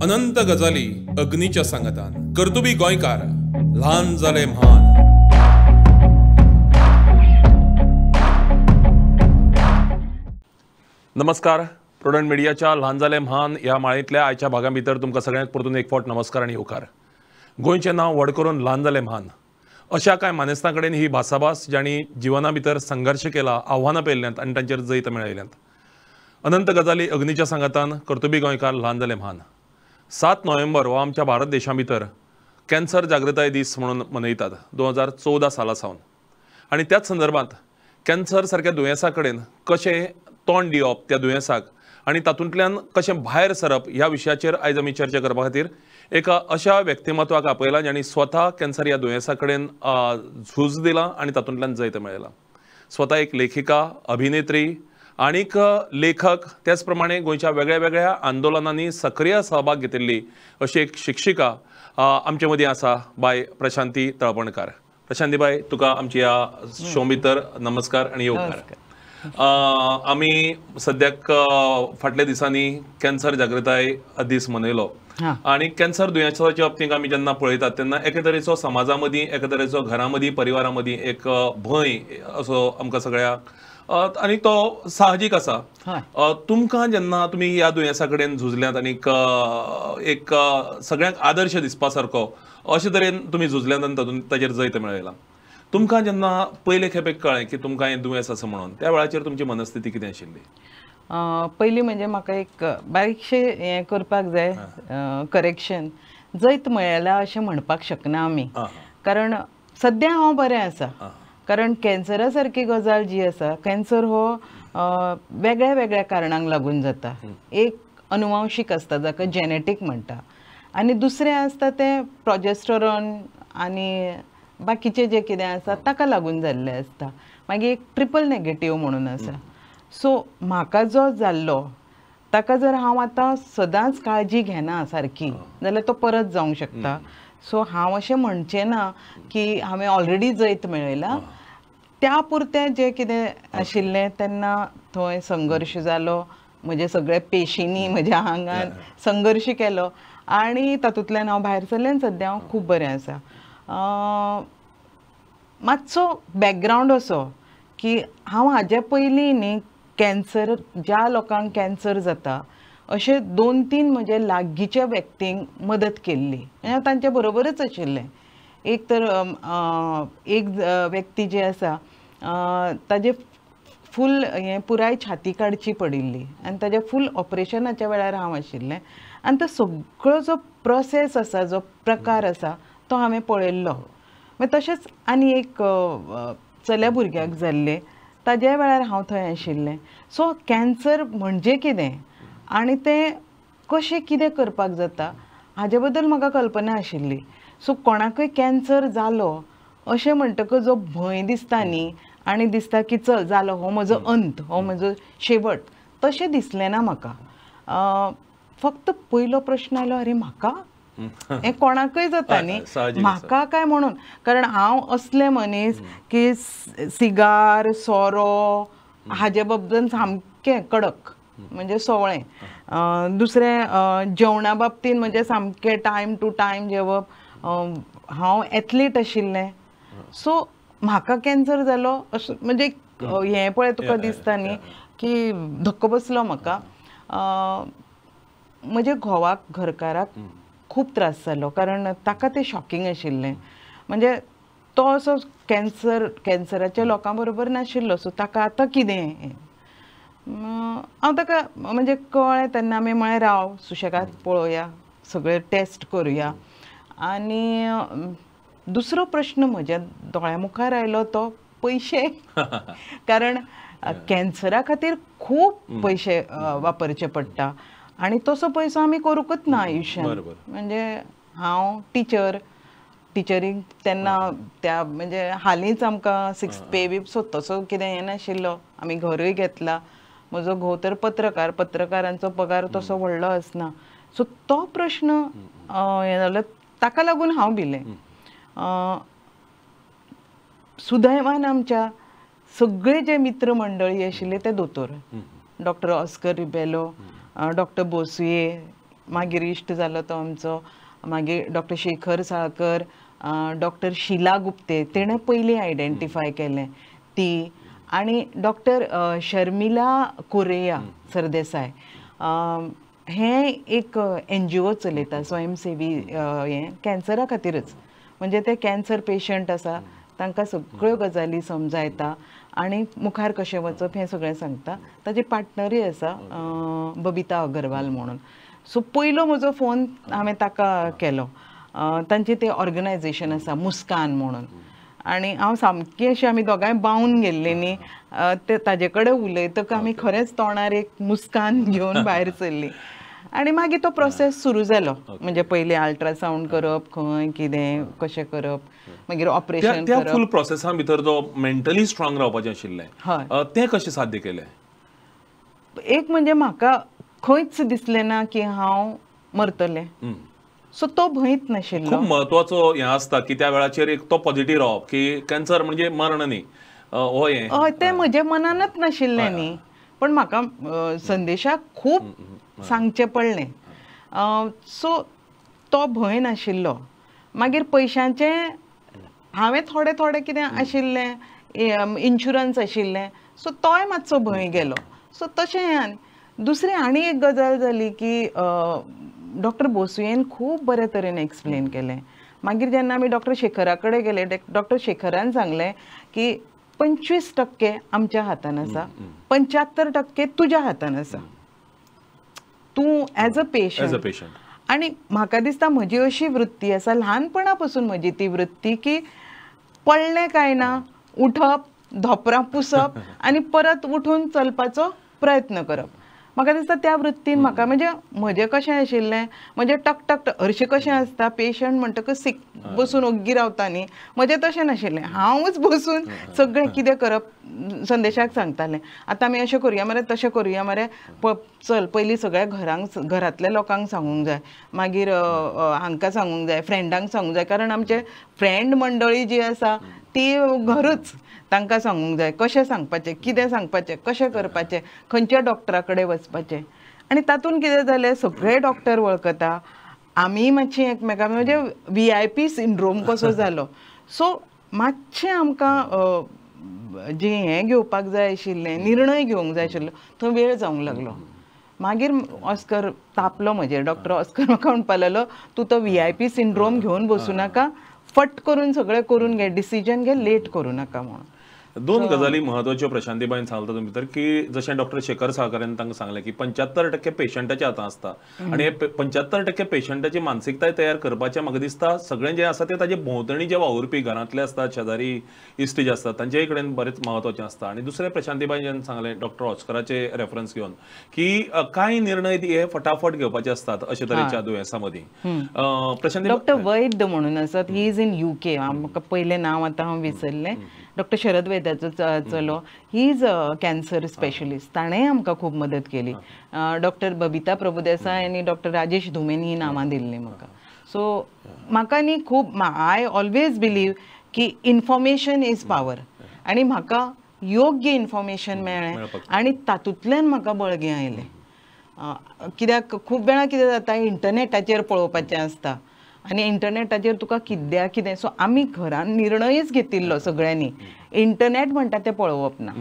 अनंत गजाली अग्नीच्या सांगातान कर्तुबी गोंयकार ल्हान जाले म्हान. नमस्कार, प्रुडंट मिडियाच्या ल्हान जाले म्हान ह्या माळेंतल्या आयच्या भागां भितर तुमकां सगळ्यांक परतून एक फावट नमस्कार आनी येवकार. गोंयचें नांव व्हड करून ल्हान जाले म्हान अशा कांय मानेस्तां कडेन ही भासाभास जांणी जिवना भितर संघर्श केला, आव्हानां पेलल्यांत आनी तांचेर जैत मेळयल्यांत. अनंत गजाली अग्नीच्या सांगातान कर्तुबी गोंयकार ल्हान जाले म्हान. 7 नोव्हेंबर हो आमच्या भारत देशा भितर कॅन्सर जागृताय दीस म्हणून मनयतात 2014 साला सावन. आनी त्याच संदर्भात कॅन्सर सारक्या दुयेंसा कडेन कशें तोंड दिवप त्या दुयेंसाक आनी तातूंतल्यान कशें भायर सरप ह्या विशयाचेर आयज आमी चर्चा करपा खातीर एका अशा व्यक्तिमत्वाक आपयला जांणी स्वता कॅन्सर ह्या दुयेंसा कडेन झूज दिलां आनी तातूंतल्यान जैत मेळयलां. स्वता एक लेखिका, अभिनेत्री आणीक लेखक, त्याच प्रमाणे गोंयच्या वेगळ्या वेगळ्या आंदोलनांनी सक्रीय सहभाग घेतिल्ली अशी एक शिक्षिका आमचे मदीं आसा, बाय प्रशांती तळपणकार. प्रशांती बाय, तुका आमची ह्या शो भितर नमस्कार आनी येवकार. आमी सद्याक फाटल्या दिसांनी कॅन्सर जागृताय दीस मनयलो आनी कॅन्सर दुयेंसाच्या बाबतींत आमी जेन्ना पळयतात तेन्ना एके तरेचो समाजा मदीं, एके तरेचो घरा मदीं, परिवारा मदीं एक भंय असो आमकां सगळ्यांक, आनी तो साहजीक आसा. तुमकां जेन्ना तुमी ह्या दुयेंसा कडेन झुजल्यात आनी एक सगळ्यांक आदर्श दिसपा सारको अशे तरेन तुमी झुजल्यात आनी तातूंत ताचेर जैत मेळयलां, तुमकां जेन्ना पयले खेपेक कळ्ळें की तुमकां हें दुयेंस आसा म्हणून, त्या वेळाचेर तुमची मनस्थिती कितें आशिल्ली? पयलीं म्हणजे म्हाका एक बारीकशें हें करपाक जाय, करेक्शन. जैत मेळयलां अशें म्हणपाक शकना आमी, कारण सद्या हांव बरें आसा. कारण कॅन्सरा सारकी गजाल जी आसा, कॅन्सर हो वेगळ्या वेगळ्या कारणांक लागून जाता. एक अनुवांशीक आसता जाका जेनेटीक म्हणटा, आनी दुसरें आसता तें प्रोजेस्टरॉन आनी बाकीचे जे कितें आसा ताका लागून जाल्लें आसता. मागीर एक ट्रिपल नेगेटीव म्हणून आसा. सो म्हाका जो जाल्लो ताका जर हांव आतां सदांच काळजी घेना सारकी जाल्यार तो परत जावंक शकता. सो हांव अशें म्हणचें ना की हांवें ऑलरेडी जैत मेळयलां. त्या पुरतें जें कितें आशिल्लें तेन्ना थंय संघर्श जालो, म्हजे सगळे पेशींनी म्हज्या आंगान संघर्श केलो आनी तातूंतल्यान हांव भायर सरलें आनी सद्या हांव खूब बरें आसा. मातसो बॅकग्रावंड असो की हांव हाजे पयलीं न्ही कॅन्सर, ज्या लोकांक कॅन्सर जाता अशे 2-3 म्हजे लागींच्या व्यक्तींक मदत केल्ली, हांव तांच्या बरोबरच आशिल्लें. एक तर एक व्यक्ती जी आसा ताजे फूल हें पुराय छाती काडची पडिल्ली आनी ताज्या फूल ऑपरेशनाच्या वेळार हांव आशिल्लें. आनी तो सगळो जो प्रोसेस आसा, जो प्रकार आसा तो हांवें पळयल्लो. मागीर तशेंच आनी एक चल्या भुरग्याक जाल्लें, ताज्या वेळार हांव थंय आशिल्लें. सो कॅन्सर म्हणजे कितें आनी तें कशें कितें करपाक जाता हाजे बद्दल म्हाका कल्पना आशिल्ली. सो कोणाकूय कॅन्सर जालो अशें म्हणटकच जो भंय दिसता न्ही, आनी दिसता की चल जालो, हो म्हजो अंत, हो म्हजो शेवट, तशें दिसलें ना म्हाका. फक्त पयलो प्रश्न आयलो, अरे म्हाका हें कोणाकूय जाता न्ही, म्हाका काय म्हणून. कारण हांव असलें मनीस की सिगार, सोरो हाजे बद्दल सामकें कडक, म्हणजे सोवळें. दुसरें जेवणा बाबतीन म्हणजे सामकें टायम टू टायम जेवप. हांव एथलीट आशिल्लें. सो म्हाका कॅन्सर जालो अशें म्हणजे हें पळय तुका दिसता न्ही की धक्को बसलो म्हाका. म्हज्या घोवाक, घरकाराक खूब त्रास जालो, कारण ताका तें शॉकिंग आशिल्लें. म्हणजे तो असो कॅन्सराच्या लोकां बरोबर नाशिल्लो. सो ताका आतां कितें, हांव ताका म्हणजे कळ्ळें तेन्ना आमी म्हळें राव सुशेगाद पळोवया, सगळें टेस्ट करुया. आनी दुसरो प्रश्न म्हज्या दोळ्या मुखार आयलो तो पयशे, कारण कॅन्सरा खातीर खूब पयशे वापरचे पडटा आनी तसो पयसो आमी करूंकच ना आयुश्यांत. म्हणजे हांव टिचर, टिचरींक तेन्ना त्या म्हणजे हालींच आमकां 6th पे बी, सो तसो कितें हें नाशिल्लो. आमी घरूय घेतला. म्हजो घोव तर पत्रकार, पत्रकारांचो पगार तसो व्हडलो आसना. सो तो प्रश्न हें जालो, ताका लागून हांव भिलें. सुदैवान आमच्या सगळे जे मित्र मंडळी आशिल्ले ते दोतोर, डॉक्टर ऑस्कर रिबेलो, डॉक्टर बोसये, मागीर इश्ट जालो तो आमचो. मागीर डॉक्टर शेखर साळकर, डॉक्टर शिला गुप्ते तेणें पयलीं आयडेंटिफाय केलें ती, आनी डॉक्टर शर्मिला कोरेया सरदेसाय हें एक NGO चलयता, स्वयंसेवी, हें कॅन्सरा खातीरच, म्हणजे ते कॅन्सर पेशंट आसा तांकां सगळ्यो गजाली समजायता आनी मुखार कशें वचप हें सगळें सांगता. ताजी पार्टनरूय आसा बबिता अगरवाल म्हणून. सो पयलो म्हजो फोन हांवें ताका केलो. तांचें तें ऑर्गनायजेशन आसा मुस्कान म्हणून, आनी हांव सामकी अशी आमी दोगांय बावून गेल्लीं न्ही, ते ताजे कडेन उलयतकच आमी खरेंच तोंडार एक मुस्कान घेवन भायर सरलीं. आनी मागीर तो प्रोसेस सुरू जालो, म्हणजे पयलीं अल्ट्रासावंड करप, खंय कितें कशें करप, मागीर ऑपरेशन त्या फूल प्रोसेसा भितर जो मेंटली स्ट्रॉंग रावपाचें आशिल्लें तें कशें साध्य केलें? एक म्हणजे म्हाका खंयच दिसलें ना की हांव मरतलें, सो तो भंयच नाशिल्लो. खूब म्हत्वाचो हें आसता की त्या वेळाचेर एक तो पॉझिटिव्ह रावप की कॅन्सर म्हणजे मरण न्ही, हय हय तें म्हज्या मनानच नाशिल्लें न्ही, पण म्हाका संदेशाक खूब सांगचें पडलें. सो तो भंय नाशिल्लो. मागीर पयशांचें हांवें थोडें थोडें कितें आशिल्लें, इन्शुरन्स आशिल्लें, सो तोय मातसो भंय गेलो. सो तशें. आनी दुसरी आनी एक गजाल जाली की डॉक्टर बोसुयेन खूब बरे तरेन एक्सप्लेन केलें. मागीर जेन्ना आमी डॉक्टर शेखरा कडेन गेले, डॉक्टर शेखरान सांगलें की 25% आमच्या हातान आसा, 75% तुज्या हातान आसा, तूं एज अ पेशंट. आनी म्हाका दिसता म्हजी अशी वृत्ती आसा, ल्हानपणा पसून म्हजी ती वृत्ती की पडलें काय ना उठप, धोपरां पुसप आनी परत उठून चलपाचो प्रयत्न करप. म्हाका दिसता त्या वृत्तीन म्हाका म्हणजे म्हजें कशें आशिल्लें, म्हणजे टक टक हरशीं कशें आसता पेशंट म्हणटकच सीक बसून ओग्गी रावता न्ही, म्हजें तशें नाशिल्लें, हांवूच बसून सगळें कितें करप संदेशाक सांगतालें, आतां आमी अशें करुया मरे, तशें करुया मरे, चल पयलीं सगळ्या घरांक घरांतल्या लोकांक सांगूंक जाय, मागीर हांकां सांगूंक जाय, फ्रेंडांक सांगूंक जाय, कारण आमचे फ्रेंड मंडळी जी आसा ती घरूच, तांकां सांगूंक जाय कशें सांगपाचें, कितें सांगपाचें, कशें करपाचें, खंयच्या डॉक्टरा कडेन वचपाचें. आनी तातूंत कितें जालें, सगळे डॉक्टर वळखता, आमी मातशी एकमेकां म्हणजे VIP syndrome कसो जालो. सो मातशें आमकां जें हें घेवपाक जाय आशिल्लें, निर्णय घेवंक जाय आशिल्लो, थंय वेळ जावंक लागलो. मागीर ऑस्कर तापलो म्हजेर, डॉक्टर ऑस्कर म्हाका म्हणपाक लागलो, तूं तो VIP syndrome घेवन बसूं नाका, फट करून सगळें करून घे, डिसिजन घे, लेट करूं नाका म्हणून. दोन गजाली महत्वाच्यो प्रशांतीबाईन सांगता तुमी भितर की जशें डॉक्टर शेखर साळकरान तांकां सांगलें की 75% पेशंटाच्या हातांत आसता आनी हे 75% पेशंटाची मानसिकताय तयार करपाचें म्हाका दिसता सगळें जें आसा तें ताजे भोंवतणी जे वावुरपी घरांतले आसतात, शेजारी इश्ट जे आसतात तांचे कडेन बरेंच म्हत्वाचें आसता. आनी दुसरें प्रशांतीबाईन जेन्ना सांगलें डॉक्टर ऑस्कराचे रेफरन्स घेवन की कांय निर्णय हे फटाफट घेवपाचे आसतात अशे तरेच्या दुयेंसां मदीं. प्रशांती डॉक्टर वैद्य म्हणून आसात, he is in UK, म्हाका पयलें नांव आतां हांव विसरलें, डॉक्टर शरद वैद्याचो चलो, he is a cancer specialist, ताणेंय आमकां खूब मदत केली. डॉक्टर बबिता प्रभुदेसाय आनी डॉक्टर राजेश धुमेन ही नांवां दिल्लीं म्हाका. सो म्हाका न्ही खूब, I always believe की इन्फॉर्मेशन is power, आनी म्हाका योग्य इन्फॉर्मेशन मेळ्ळें आनी तातूंतल्यान म्हाका बळगें आयलें. कित्याक खूब वेळा कितें जाता, इंटरनेटाचेर पळोवपाचें आसता आनी इंटरनेटाचेर तुका कित्याक कितें, सो आमी घरान निर्णयच घेतिल्लो सगळ्यांनी, इंटरनेट म्हणटा तें पळोवप ना,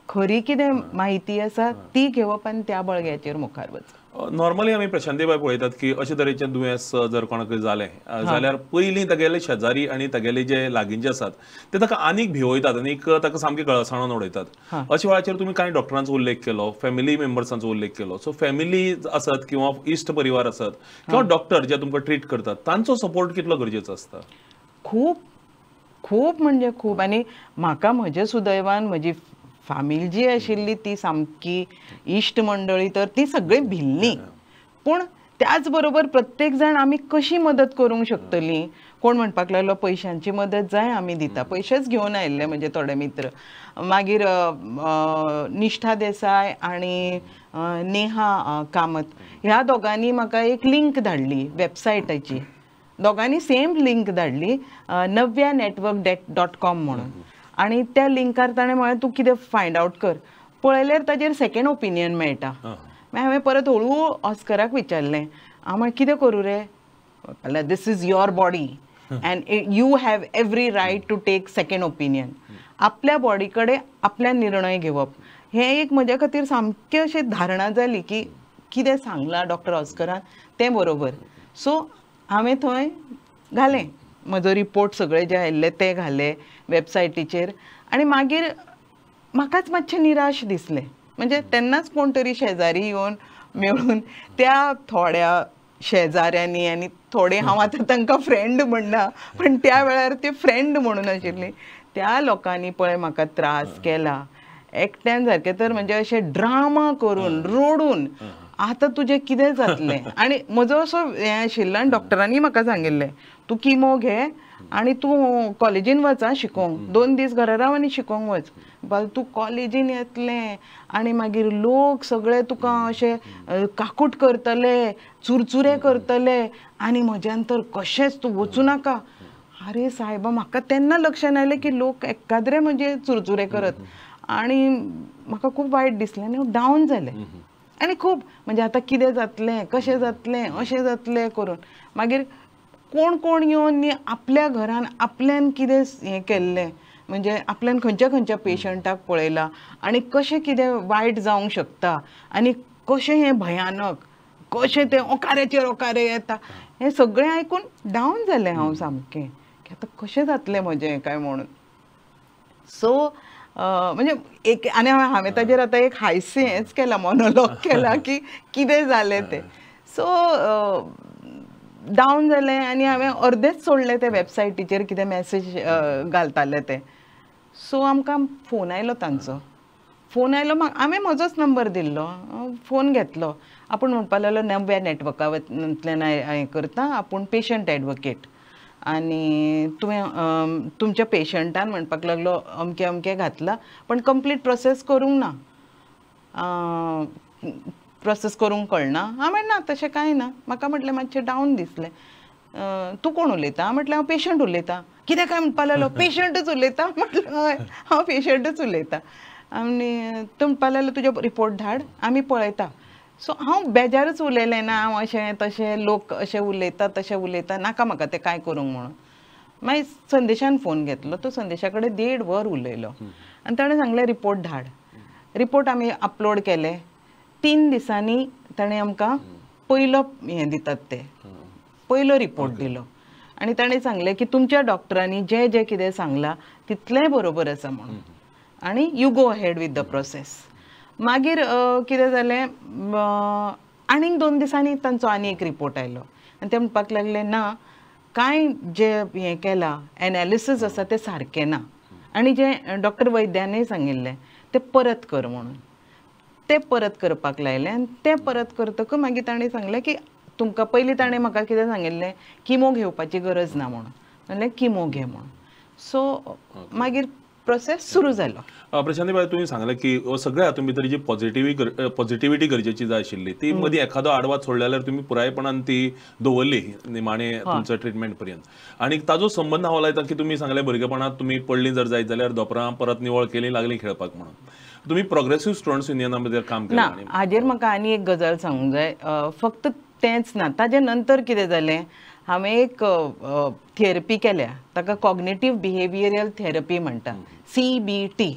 खरी कितें म्हायती आसा ती घेवप आनी त्या बळग्याचेर मुखार वचप. नॉर्मली आमी प्रशांतीबाई पळयतात की अशे तरेचें दुयेंस जर कोणाक जालें जाल्यार पयलीं तागेले शेजारी आनी तागेले जे लागींचे आसात ते ताका आनीक भिवयतात आनीक ताका सामकें गळसणोन उडयतात. अशा वेळाचेर तुमी कांय डॉक्टरांचो उल्लेख केलो, फॅमिली मेंबर्सांचो उल्लेख केलो, सो फॅमिली आसत किंवा इश्ट परिवार आसत किंवा डॉक्टर जे तुमकां ट्रीट करतात तांचो सपोर्ट कितलो गरजेचो आसता? खूब खूब म्हणजे खूब. आनी म्हाका म्हज्या सुदैवान म्हजी फामील जी आशिल्ली ती सामकी इश्ट मंडळी तर ती सगळीं भिल्लीं, पूण त्याच बरोबर प्रत्येक जाण आमी कशी मदत करूंक शकतलीं, कोण म्हणपाक लागलो पयशांची मदत जाय आमी दिता, पयशेच घेवन आयिल्ले म्हजे थोडे मित्र. मागीर निष्ठा देसाय आनी नेहा कामत ह्या दोगांनी म्हाका एक लिंक धाडली वेबसायटाची, दोगांनी सेम लिंक धाडली, नव्या नेटवर्क .com म्हणून, आनी त्या लिंकार ताणें म्हळें तूं कितें फायंड आवट कर, पळयल्यार ताजेर सेकेंड ओपिनियन मेळटा. मागीर हांवें परत हळू ऑस्कराक विचारलें, हांव म्हळें कितें करूं रे? This is your body and you have every right to take second opinion. आपल्या बॉडी कडेन आपल्या निर्णय घेवप हें एक म्हज्या खातीर सामकें अशें धारणा जाली की कितें सांगलां डॉक्टर ऑस्करान तें बरोबर. सो हांवें थंय घालें म्हजो रिपोर्ट सगळे जे आयिल्ले ते घाले वेबसायटीचेर आनी मागीर म्हाकाच मातशें निराश दिसलें. म्हणजे तेन्नाच कोण तरी शेजारी येवन मेळून त्या थोड्या शेजाऱ्यांनी आनी थोडे हांव आतां तांकां फ्रेंड म्हणना पण त्या वेळार ते फ्रेंड म्हणून आशिल्ली त्या लोकांनी पळय म्हाका त्रास केला. एकट्यान सारकें तर म्हणजे अशें ड्रामा करून रोडून आतां तुजें कितें जातलें. आनी म्हजो असो हें आशिल्लो आनी डॉक्टरांनी म्हाका सांगिल्लें तूं किमो घे आनी तूं कॉलेजीन वच आं शिकोंक, 2 दीस घरा राव आनी शिकोंक वच. बाल तूं कॉलेजीन येतलें आनी मागीर लोक सगळे तुका अशे काकूट करतले, चुरचुरे करतले आनी म्हज्यान तर कशेंच तूं वचूं नाका. अरे सायबा, म्हाका तेन्ना लक्षान आयलें की लोक एकाद्रे म्हणजे चुरचुरे करत आनी म्हाका खूब वायट दिसलें आनी हांव डावन जालें आनी खूब म्हणजे आतां कितें जातलें, कशें जातलें, अशें जातलें करून मागीर कोण कोण येवन न्ही आपल्या घरान आपल्यान कितें हें केल्लें म्हणजे आपल्यान खंयच्या खंयच्या पेशंटाक पळयला आनी कशें कितें वायट जावंक शकता आनी कशें हें भयानक, कशें तें ओकाऱ्याचेर ओकारे येता, हें सगळें आयकून डावन जालें हांव सामकें की आतां कशें जातलें म्हजें काय म्हणून. सो म्हणजे एक आनी हांवें ताजेर आतां एक हायसे हेंच केलां, मोनोलॉग केला की कितें जालें तें. सो डावन जालें आनी हांवें अर्देच सोडलें ते वेबसायटीचेर कितें मॅसेज घालताले ते. सो आमकां फोन आयलो तांचो, फोन आयलो, हांवें म्हजोच नंबर दिल्लो, फोन घेतलो. आपूण म्हणपाक लागलो नव्या नॅटवर्कांतल्यान हें करता, आपूण पेशंट एडवोकेट आनी तुवें तुमच्या पेशंटान म्हणपाक लागलो अमकें अमकें घातलां पण कंप्लीट प्रोसेस करूंक ना, प्रोसेस करूंक कळना. हांव म्हणलें ना तशें कांय ना. म्हाका म्हटलें मातशें डावन दिसलें. तूं कोण उलयता? म्हटलें हांव पेशंट उलयतां. कितें काय म्हणपाक लागलो पेशंटच उलयता? म्हटलें हय हांव पेशंटच उलयतां. आनी तूं म्हणपाक लागलो तुजो रिपोर्ट धाड आमी पळयता. सो हांव बेजारच उलयलें ना, हांव अशें तशें लोक अशें उलयता तशें उलयता, नाका म्हाका तें कांय करूंक म्हणून. मागीर संदेशान फोन घेतलो, तो संदेशा कडेन 1.5 वर उलयलो आनी ताणें सांगलें रिपोर्ट धाड. रिपोर्ट आमी अपलोड केले. 3 दिसांनी ताणें आमकां पयलो हें दितात ते पयलो रिपोर्ट दिलो आनी ताणें सांगलें की तुमच्या डॉक्टरांनी जें जें कितें सांगलां तितलेंय बरोबर आसा म्हणून आनी you go ahead with the process. मागीर कितें जालें, आनीक 2 दिसांनी तांचो आनी एक रिपोर्ट आयलो आनी ते म्हणपाक लागले ना कांय जे हें केलां एनालिसीस आसा तें सारकें ना आनी जें डॉक्टर वैद्यानय सांगिल्लें तें परत कर म्हणून. तें परत करपाक लायलें आनी तें परत करतकच मागीर ताणें सांगलें की तुमकां पयलीं ताणें म्हाका कितें सांगिल्लें किमो घेवपाची गरज ना म्हणून, म्हणलें किमो घे म्हणून. सो मागीर प्रोसेस सुरू जालो. प्रशांती बाय, तुवें सांगलें की सगळ्या हातूंत भितर जी पॉझिटिव्हिटी गरजेची जाय आशिल्ली ती मदीं एखादो आडवाद सोडले जाल्यार तुमी पुरायपणान ती दवरली निमाणे तुमचो ट्रिटमेंट पर्यंत. आनी ताजो संबंद हांव लायता की तुमी सांगलें भुरगेपणांत तुमी पडलीं जर जायत जाल्यार दोपरां परत निवळ केली लागलीं खेळपाक म्हणून. तुमी प्रोग्रेसीव स्टुडंट्स युनियना भितर काम केलें ना? हाजेर म्हाका आनी एक गजाल सांगूंक जाय. फक्त तेंच ना, ताजे नंतर कितें जालें, हांवें एक थेरपी केल्या ताका कॉग्नेटीव बिहेवियरल थेरपी म्हणटा, CBT.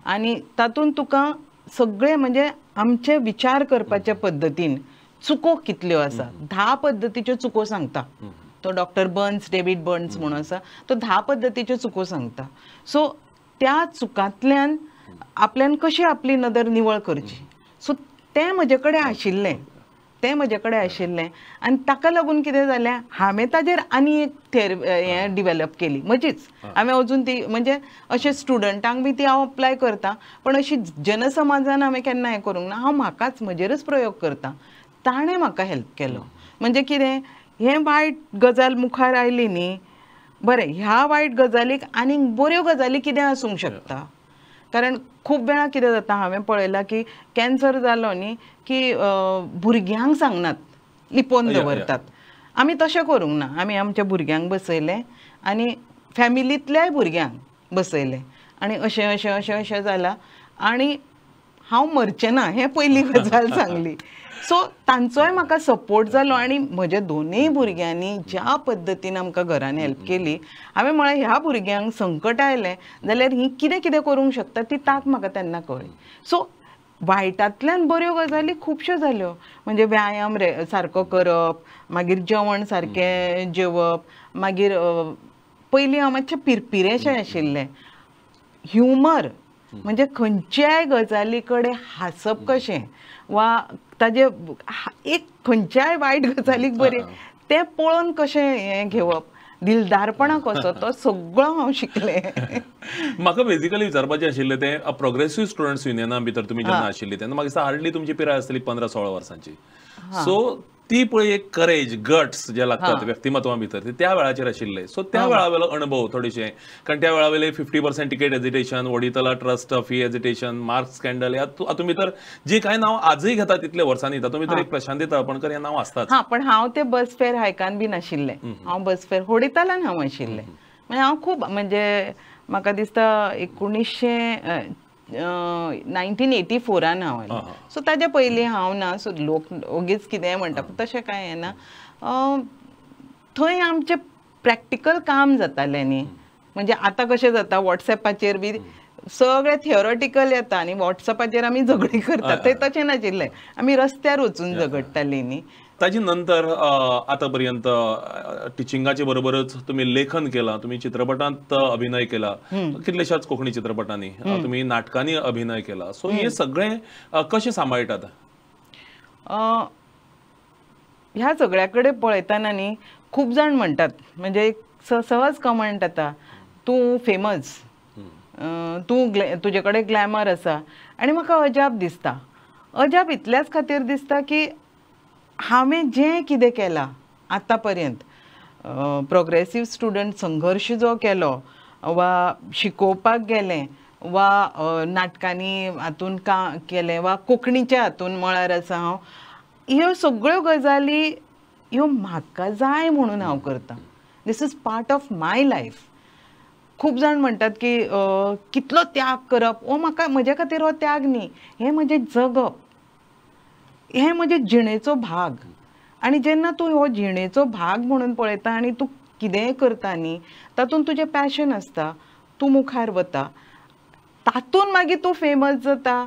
आनी तातूंत तुका सगळे म्हणजे आमचे विचार करपाच्या पद्दतीन चुको कितल्यो आसा, 10 पद्दतीच्यो चुको सांगता तो डॉक्टर बर्न्स, डेवीड बर्न्स म्हणून आसा तो 10 पद्दतीच्यो चुको सांगता. सो त्या चुकांतल्यान आपल्यान कशी आपली नदर निवळ करची, सो तें म्हजे कडेन आशिल्लें, तें म्हजे कडेन आशिल्लें आनी ताका लागून कितें जालें, हांवें ताजेर आनी एक हें डिवेलप केली म्हजीच. हांवें अजून ती म्हणजे अशें स्टुडंटांक बी ती हांव अप्लाय करता पण अशी जनसमाजान हांवें केन्ना हें करूंक ना. हांव म्हाकाच म्हजेरच प्रयोग करता. ताणें म्हाका हेल्प केलो. म्हणजे कितें, हें वायट गजाल मुखार आयली न्ही, बरें ह्या वायट गजालीक आनीक बऱ्यो गजाली कितें आसूंक शकता. कारण खूब वेळा कितें जाता, हांवें पळयलां की कॅन्सर जालो न्ही की भुरग्यांक सांगनात, लिपोवन दवरतात. आमी तशें करूंक ना, आमी आमच्या भुरग्यांक बसयलें आनी फॅमिलींतल्याय भुरग्यांक बसयलें आनी अशें अशें अशें अशें जालां आनी हांव मरचें ना हें पयली गजाल सांगली. सो तांचोय म्हाका सपोर्ट जालो आनी म्हज्या दोनूय भुरग्यांनी ज्या पद्दतीन आमकां घरान हेल्प केली, हांवें म्हळें ह्या भुरग्यांक संकट आयलें जाल्यार ही कितें कितें करूंक शकता ती तांक म्हाका तेन्ना कळ्ळी. सो वायटांतल्यान बऱ्यो गजाली खुबश्यो जाल्यो, म्हणजे व्यायाम सारको करप, मागीर जेवण सारकें जेवप, मागीर पयलीं हांव मातशें पिरपिरेशें आशिल्लें, ह्युमर म्हणजे खंयच्याय गजाली कडेन हांसप कशें वा ताजे एक खंयच्याय वायट गजालीक बरें तें पळोवन कशें हें घेवप, दिलदारपणा कसो, तो सगळो हांव शिकलें. म्हाका बेजिकली विचारपाचें आशिल्लें तें प्रोग्रेसीव स्टुडंट्स युनियना भितर तुमी जेन्ना आशिल्ली तेन्ना म्हाका दिसता हार्डली तुमची पिराय आसतली 15-16 वर्सांची. सो ती पळय एक करेज, गट्स जे लागतात व्यक्तिमत्वा भितर ते त्या वेळाचेर आशिल्ले. सो त्या वेळावेलो अणभव थोडेशे, कारण त्या वेळावेले 50% ticket agitation, Vaduthala trust fee agitation, marks scandal, ह्या हातूंत भितर जी कांय नांव आजूय घेता तितले वर्सांनी तातूंत भितर एक प्रशांती तळपणकर हें नांव आसताच. हां, पण हांव ते बस फेर हायकान बी नाशिल्लें, हांव बस फेर होडितालान हांव आशिल्लें. म्हणजे हांव खूब, म्हणजे म्हाका दिसता 1984 हांव आयलें. सो ताजे पयलीं हांव ना. सो लोक ओगीच कितेंय म्हणटा, पूण तशें कांय हें ना. थंय आमचें प्रॅक्टिकल काम जातालें न्ही, म्हणजे आतां कशें जाता वॉट्सएपाचेर बी सगळें थियोरेटिकल येता आनी वॉट्सएपाचेर आमी झगडीं करतात, थंय तशें नाशिल्लें, आमी रस्त्यार वचून झगडटालीं न्ही. ताजे नंतर आतां पर्यंत टिचिंगाचे बरोबरच तुमी लेखन केलां, तुमी चित्रपटांत अभिनय केला, कितलेशाच कोंकणी चित्रपटांनी, तुमी नाटकांनी अभिनय केला. सो हे सगळें कशें सांबाळटात? ह्या सगळ्या कडेन पळयतना न्ही खूब जाण म्हणटात, म्हणजे एक सहज कमेंट येता, तूं फेमस, तूं तुजे कडेन ग्लॅमर आसा. आनी म्हाका अजाप दिसता. अजाप इतल्याच खातीर दिसता की हांवें जें कितें केलां आतां पर्यंत, प्रोग्रेसीव स्टुडंट संघर्श जो केलो वा शिकोवपाक गेलें वा नाटकांनी हातून काम केलें वा कोंकणीच्या हातून मळार आसा हांव, ह्यो सगळ्यो गजाली ह्यो म्हाका जाय म्हणून हांव करतां. This is part of my life. खूब जाण म्हणटात की कितलो त्याग करप, हो म्हाका म्हज्या खातीर हो त्याग न्ही, हें म्हजें जगप, हें म्हजे जिणेचो भाग. आनी जेन्ना तूं हो जिणेचो भाग म्हणून पळयता आनी तूं कितेंय करता न्ही, तातूंत तुजें पॅशन आसता, तूं मुखार वता, तातूंत मागीर तूं फेमस जाता,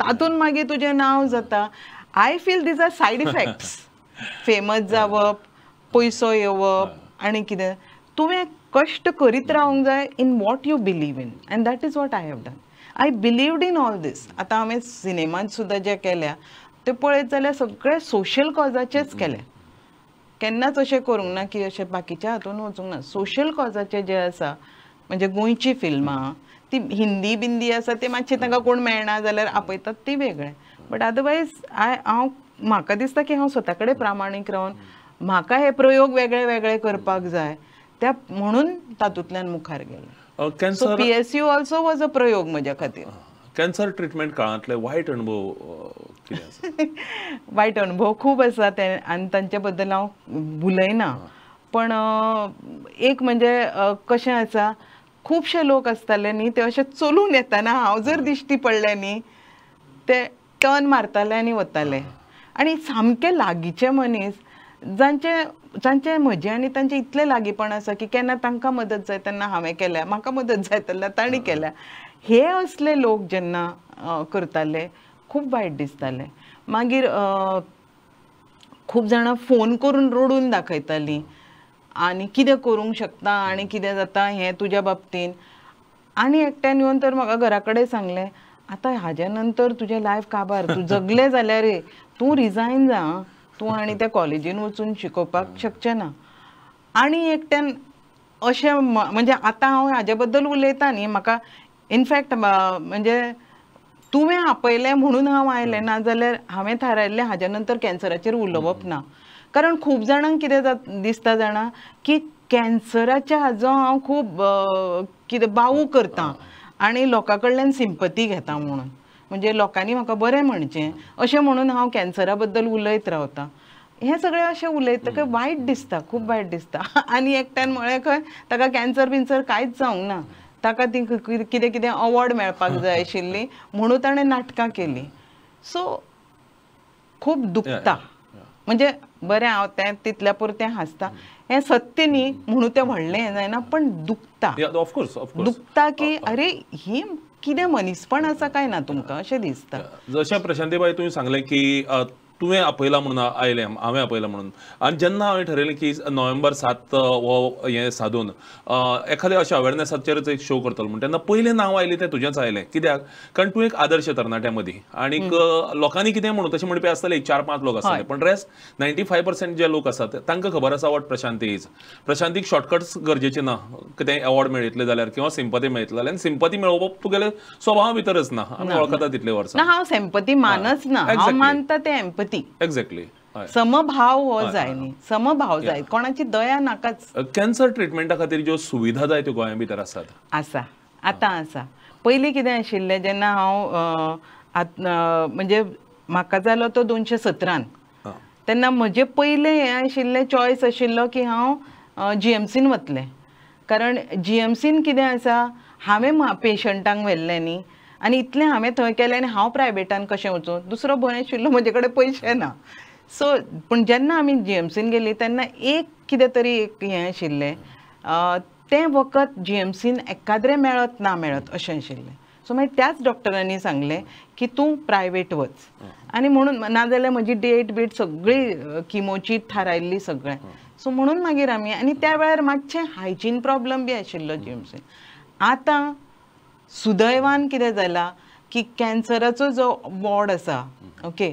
तातूंत मागीर तुजें नांव जाता. I feel these are side effects. Famous जावप, पयसो येवप आनी कितें, तुवें कश्ट करीत रावंक जाय in what you believe in, and that is what I have done. I believed in all this. आतां हांवें सिनेमांत सुद्दां जें केल्या ते पळयत जाल्यार सगळे सोशल कॉजाचेच केले, केन्नाच अशें करूंक ना की अशें बाकीच्या हातून वचूंक ना. सोशल कॉजाचे जे आसा, म्हणजे गोंयची फिल्मां, ती हिंदी बिंदी आसा ते मातशें तांकां कोण मेळना जाल्यार आपयतात ती वेगळें, बट अदरवायज हांव म्हाका दिसता की हांव स्वता कडेन प्रामाणीक रावन म्हाका हे प्रयोग वेगळे वेगळे करपाक जाय, त्या म्हणून तातूंतल्यान मुखार गेलें. So PSU also was a प्रयोग म्हज्या खातीर. कॅन्सर ट्रिटमेंट काळांतले वायट अणभव कितें आसा? वायट अणभव खूब आसा ते, आनी तांचे बद्दल हांव उलयना. पण एक म्हणजे कशें आसा, खुबशे लोक आसताले न्ही, ते अशे चलून येतना हांव जर दिश्टी पडलें न्ही, ते टर्न मारताले आनी वताले. आनी सामके लागींचे मनीस जांचे जांचे म्हजें आनी तांचें इतलें लागींपण आसा की केन्ना तांकां मदत जाय तेन्ना हांवें केल्या, म्हाका मदत जाय तेन्ना तांणी केल्या, हे असले लोक जेन्ना करताले खूब वायट दिसतालें. मागीर खूब जाणां फोन करून रडून दाखयतालीं आनी कितें करूंक शकता आनी कितें जाता हें तुज्या बाबतीन. आनी एकट्यान येवन तर म्हाका घरा कडेन सांगलें, आतां हाज्या नंतर तुजें लायफ काबार, तूं जगलें जाल्यार रे तूं रिजायन जा, तूं आनी त्या कॉलेजीन वचून शिकोवपाक शकचें ना. आनी एकट्यान अशें म्हणजे आतां हांव हाजे बद्दल उलयतां न्ही, म्हाका इनफॅक्ट म्हणजे तुवें आपयलें म्हणून हांव आयलें, ना जाल्यार हांवें थारायल्लें हाज्या नंतर कॅन्सराचेर उलोवप ना. कारण खूब जाणांक कितें दिसता जाणा की कॅन्सराच्या हाजो हांव खूब कितें बावू करता आनी लोकां कडल्यान सिंपती घेता म्हणून, म्हणजे लोकांनी म्हाका बरें म्हणचें अशें म्हणून हांव कॅन्सरा बद्दल उलयत रावता. हें सगळें अशें उलयतकच वायट दिसता, खूब वायट दिसता. आनी एकट्यान म्हळें खंय ताका कॅन्सर बिन्सर कांयच जावंक ना, ताका ती कितें कितें अवॉर्ड मेळपाक जाय आशिल्ली म्हणून ताणें नाटकां केली. सो खूब दुखता, म्हणजे बरें हांव तें तितल्या पुरतें हांसता, हें सत्य न्ही म्हणून तें व्हडलें हें जायना, पण दुखता, दुखता की अरे ही कितें मनीसपण आसा काय ना तुमकां अशें दिसता. जशें प्रशांतीबाई तुवें सांगलें की तुवें आपयला म्हणून आयलें, हांवें आपयलां म्हणून, आनी जेन्ना हांवें ठरयलें की नोव्हेंबर 7 हो हें सादून एखाद्या अशें अवेरनेसाचेरच एक शो करतलो म्हणून, तेन्ना पयलें नांव आयलें तें तुजेंच आयलें. कित्याक? कारण तूं एक आदर्श तरणाट्या मदीं आनीक लोकांनी कितें म्हणून तशें म्हणपी आसतले एक 4-5 लोक आसतले, पण रेस्ट 95% जे लोक आसात तांकां खबर आसा what Prashanti is. प्रशांतीक शॉर्टकट्स गरजेचे ना, कितें अवॉर्ड मेळयतले जाल्यार किंवा सिंपती मेळयतले जाल्यार, आनी सिंपती मेळोवप तुगेले स्वभावा भितरच ना, आमी वळखता तितले वर्सां. हांव सिंपती मानच ना, हांव मानता तें एम्पथी. एक्झॅक्टली, समभाव हो जाय न्ही, समभाव जाय, कोणाची दया नाकाच. कॅन्सर ट्रिटमेंटा खातीर ज्यो सुविधा जाय त्यो गोंया भितर आसात? आसा, आतां आसा. पयलीं कितें आशिल्लें, जेन्ना हांव म्हणजे म्हाका जालो तो 2017, तेन्ना म्हजें पयलें हें आशिल्लें चॉयस आशिल्लो की हांव जीएमसीन वतलें, कारण जीएमसीन कितें आसा, हांवें पेशंटांक व्हेल्लें न्ही आनी इतलें हांवें थंय केलें आनी हांव प्रायवेटान कशें वचूं, दुसरो भंय आशिल्लो म्हजे कडेन पयशे ना. सो पूण जेन्ना आमी जीएमसीन गेली तेन्ना एक कितें तरी एक हें आशिल्लें, तें वखद जीएमसीन एकाद्रें मेळत ना मेळत अशें आशिल्लें. सो मागीर त्याच डॉक्टरांनी सांगलें की तूं प्रायवेट वच, आनी म्हणून नाजाल्यार म्हजी डेट बीट सगळी किमोची थारायल्ली सगळें. सो म्हणून मागीर आमी, आनी त्या वेळार मातशें हायजीन प्रॉब्लम बी आशिल्लो जीएमसीन. आतां सुदैवान कितें जालां की कॅन्सराचो जो वॉर्ड आसा, ओके,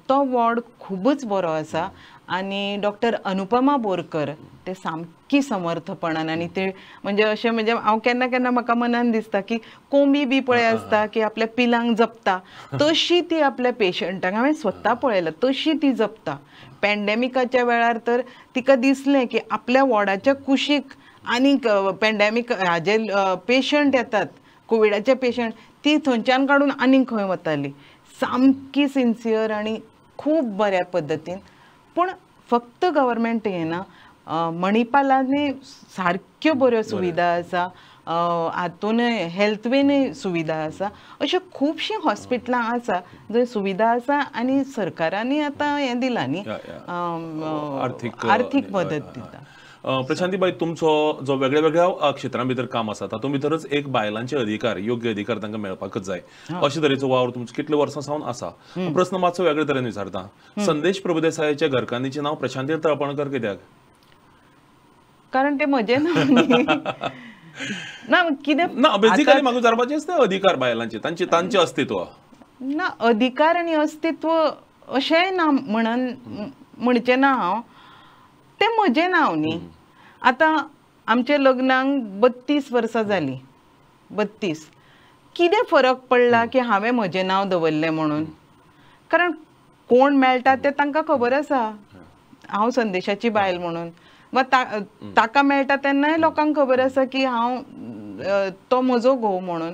तो वॉर्ड खुबूच बरो आसा आनी डॉक्टर अनुपमा बोरकर ते सामकी समर्थपणान, आनी ते म्हणजे अशें म्हणजे हांव केन्ना केन्ना म्हाका मनान दिसता की कोंबी बी पळय आसता की आपल्या पिलांक जपता तशी ती आपल्या पेशंटांक, हांवें स्वता पळयलां, तशी ती जपता. पॅन्डेमिकाच्या वेळार तर तिका दिसलें की आपल्या वॉर्डाच्या कुशीक आनीक पॅन्डेमीक हाजे पेशंट येतात, कोविडाचे पेशंट, ती थंयच्यान काडून आनीक खंय वताली. सामकी सिन्सियर आनी खूब बऱ्या पद्दतीन. पूण फक्त गव्हर्मेंट हें ना, मणिपालांनी सारक्यो बऱ्यो सुविधा आसा, हातूनय हेल्थवेनय सुविधा आसा, अश्यो खुबशीं हॉस्पिटलां आसा जंय सुविधा आसा आनी सरकारांनी आतां हें दिलां न्ही, आर्थीक मदत दिता. प्रशांतीबाई, तुमचो जो वेगळ्या वेगळ्या क्षेत्रां भितर काम आसा तातूंत भितरच एक बायलांचे अधिकार, योग्य अधिकार तांकां मेळपाकच जाय अशे तरेचो वावर तुमचो कितले वर्सां सावन आसा. प्रस्न मातसो वेगळे तरेन विचारता, संदेश प्रभुदेसायाच्या घरकान्नीचें नांव प्रशांती तळपणकर कित्याक? कारण ते म्हजें नांव न्ही. ना कितें ना, बेसिकली म्हाका विचारपाचें आसता अधिकार बायलांचे, तांचे तांचें अस्तित्व ना, अधिकार आनी अस्तित्व अशेंय ना म्हणन म्हणचें ना हांव, तें म्हजें नांव न्ही. आतां आमच्या लग्नाक 32 वर्सां जालीं, 32, कितें फरक पडला की हांवें म्हजें नांव दवरलें म्हणून? कारण कोण मेळटा तें तांकां खबर आसा हांव संदेशाची बायल म्हणून, वा ताका मेळटा तेन्नाय लोकांक खबर आसा की हांव तो म्हजो घोव म्हणून.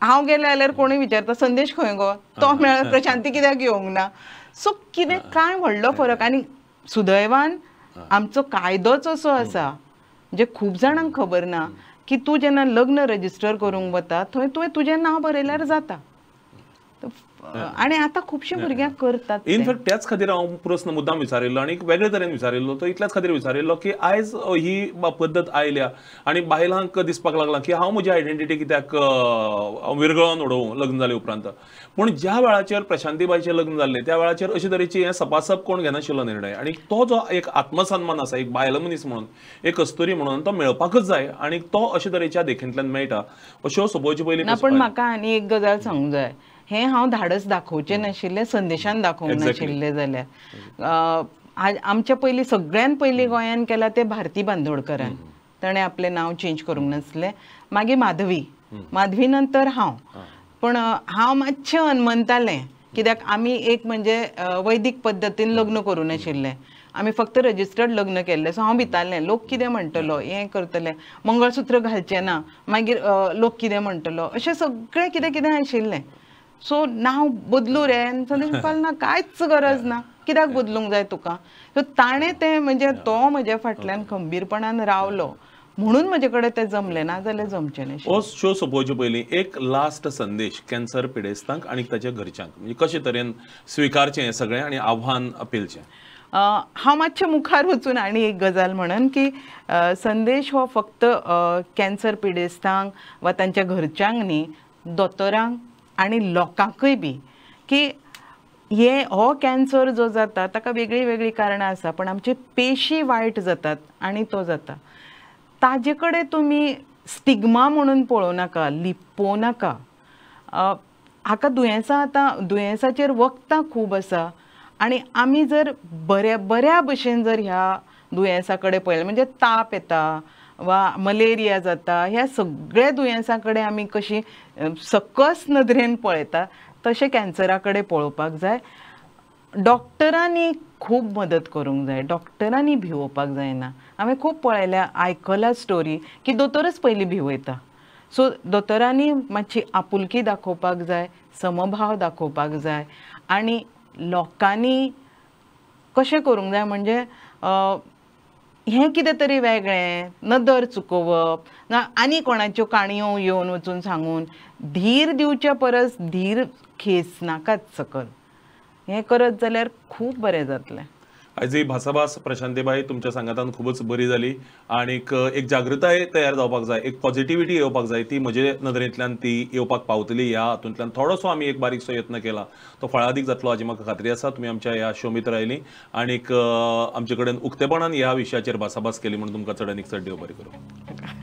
हांव गेलें जाल्यार कोणूय विचारता संदेश खंय गो, तो मेळ्ळो, प्रशांती कित्याक येवंक ना? सो कितें कांय व्हडलो फरक. आनी सुदैवान आमचो कायदोच असो आसा, म्हणजे खूब जाणांक खबर ना की तूं जेन्ना लग्न रजिस्टर करूंक वता थंय तुवें तुजें नांव बरयल्यार जाता, आनी आतां खुबशे भुरग्यांक करतात. इनफॅक्ट त्याच खातीर हांव प्रस्न मुद्दाम विचारिल्लो आनी वेगळे तरेन विचारिल्लो, तो इतल्याच खातीर विचारिल्लो की आयज ही पद्दत आयल्या आनी बायलांक दिसपाक लागलां की हांव म्हजी आयडेंटिटी कित्याक विरगळोवन उडोवं लग्न जाले उपरांत. पूण ज्या वेळाचेर प्रशांतीबाईचें लग्न जाल्लें त्या वेळाचेर अशे तरेची हें सपासप कोण घेनाशिल्लो निर्णय, आनी तो जो एक आत्मसन्मान आसा एक बायल मनीस म्हणून, एक कस्तुरी म्हणून, तो मेळपाकच जाय आनी तो अशे तरेच्या देखींतल्यान मेळटा अश्यो सोंपोवचे पयलीं. पूण म्हाका आनी एक गजाल सांगूंक जाय, हें हांव धाडस दाखोवचें नाशिल्लें, संदेशान दाखोवंक नाशिल्लें जाल्यार. आमच्या पयलीं सगळ्यान पयलीं गोंयान केलां तें भारती बांदोडकरान, ताणें आपलें नांव चेंज करूंक नासलें. मागीर माधवी, माधवी नंतर हांव. पूण हांव मातशें अनमनतालें कित्याक आमी एक म्हणजे वैदीक पद्दतीन लग्न करूं नाशिल्लें, आमी फक्त रजिस्टर्ड लग्न केल्लें. सो हांव भितालें लोक कितें म्हणटलो, हें करतलें, मंगळसूत्र घालचें ना, मागीर लोक कितें म्हणटलो, अशें सगळें कितें कितें आशिल्लें. सो नांव बदलू रे, संदेश म्हणपाक ना, कांयच गरज ना, कित्याक बदलूंक जाय तुका. सो ताणें तें म्हणजे तो म्हज्या फाटल्यान खंबीरपणान रावलो म्हणून म्हजे कडेन तें जमलें, ना जाल्यार जमचें न्ही. हो शो सोंपोवचे पयलीं एक लास्ट संदेश कॅन्सर पिडेस्तांक आनी ताच्या घरच्यांक, म्हणजे कशे तरेन स्विकारचें हें सगळें आनी आव्हान पेलचें. हांव मातशें मुखार वचून आनी एक गजाल म्हणन की संदेश हो फक्त कॅन्सर पिडेस्तांक वा तांच्या घरच्यांक न्ही, दोतोरांक आनी लोकांकूय बी की हे हो कॅन्सर जो जाता ताका वेगळीं वेगळीं कारणां आसा, पण आमचे पेशी वायट जातात आनी तो जाता. ताजे कडेन तुमी स्टिग्मा म्हणून पळोवं नाका, लिपोवं नाका. हाका दुयेंसां आतां दुयेंसाचेर वखदां खूब आसा आनी आमी जर बऱ्या बऱ्या भशेन जर ह्या दुयेंसा कडेन पळयलें म्हणजे ताप येता वा मलेरिया जाता, ह्या सगळ्या दुयेंसां कडेन आमी कशी सकस नदरेन पळयता तशें कॅन्सरा कडेन पळोवपाक जाय. डॉक्टरांनी खूब मदत करूंक जाय, डॉक्टरांनी भिवोवपाक जायना. हांवें खूब पळयल्या, आयकला स्टोरी की दोतोरच पयलीं भिवयता. सो दोतोरांनी मातशी आपुलकी दाखोवपाक जाय, समभाव दाखोवपाक जाय आनी लोकांनी कशें करूंक जाय म्हणजे हें कितें तरी वेगळें नदर चुकोवप ना आनी कोणाच्यो काणयो येवन वचून सांगून धीर दिवच्या परस धीर खेसनाकात सकल, हें करत जाल्यार खूब बरें जातलें. आयज ही भासाभास प्रशांतीबाई तुमच्या सांगातान खूबच बरी जाली आनीक एक जागृताय तयार जावपाक जाय, एक पॉझिटिविटी येवपाक जाय, ती म्हजे नदरेंतल्यान ती येवपाक पावतली. ह्या हातूंतल्यान थोडोसो आमी एक बारीकसो यत्न केला तो फळादीक जातलो हाजी म्हाका खात्री आसा. तुमी आमच्या ह्या शो मित्र आयली आनीक आमचे कडेन उक्तेपणान ह्या विशयाचेर भासाभास केली म्हणून तुमकां चड आनीक चड देव बरें करूं.